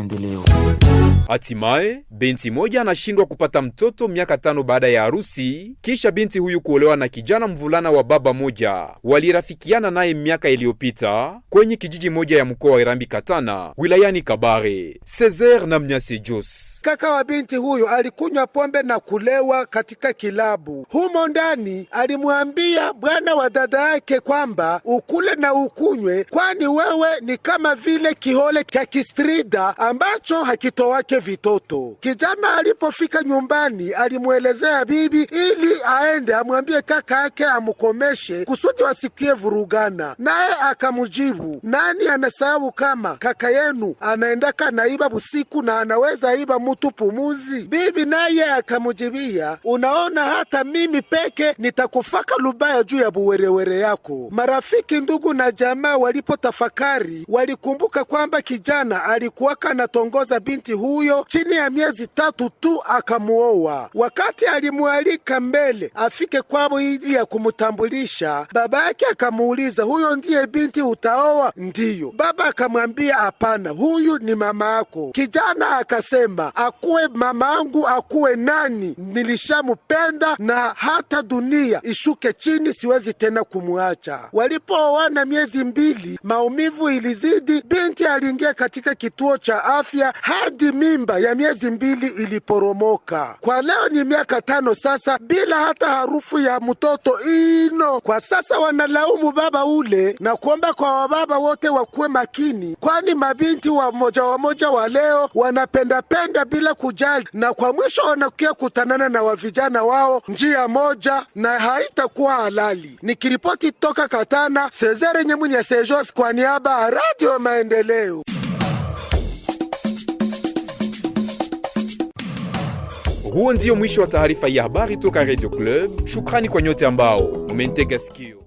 Maendeleo. Hatimaye binti moja anashindwa kupata mtoto miaka 5 baada ya harusi, kisha binti huyu kuolewa na kijana mvulana wa baba moja walirafikiana naye miaka iliyopita kwenye kijiji moja ya mkoa wa Irambi Katana wilayani Kabare. Cesar na Mnyasi Jos. Kaka wa binti huyo alikunywa pombe na kulewa katika kilabu. Humo ndani alimwambia bwana wa dada yake kwamba ukule na ukunywe, kwani wewe ni kama vile kihole cha kistrida ambacho hakitowake vitoto. Kijana alipofika nyumbani alimwelezea bibi ili aende amwambie kaka yake amkomeshe kusudi wasikie vurugana, naye akamjibu, nani anasahau kama kaka yenu anaendaka naiba busiku na anaweza iba mutu pumuzi? Bibi naye akamjibia, unaona hata mimi peke nitakufaka lubaya juu ya buwerewere yako. Marafiki, ndugu na jamaa walipotafakari walikumbuka kwamba kijana alikuwaka anatongoza binti huyo chini ya miezi 3 tu akamuoa. Wakati alimwalika mbele afike kwabo ili ya kumtambulisha, baba yake akamuuliza, huyo ndiye binti utaoa? Ndiyo. Baba akamwambia, hapana, huyu ni mama yako. Kijana akasema, akuwe mama angu akuwe nani, nilishamupenda na hata dunia ishuke chini siwezi tena kumwacha. Walipooana miezi 2, maumivu ilizidi. Binti aliingia katika kituo cha afya hadi mimba ya miezi 2 iliporomoka. Kwa leo ni miaka 5 sasa bila hata harufu ya mtoto ino. Kwa sasa wanalaumu baba ule na kuomba kwa wababa wote wakuwe makini, kwani mabinti wa moja wa leo wanapendapenda bila kujali, na kwa mwisho wanakia kutanana na wavijana wao njia moja na haitakuwa halali. Nikiripoti toka Katana, Cesare Nyemunya Sejos kwa niaba ya Radio Maendeleo. Huo ndio mwisho wa taarifa ya habari toka Radio Club. Shukrani kwa nyote ambao mmentega sikio.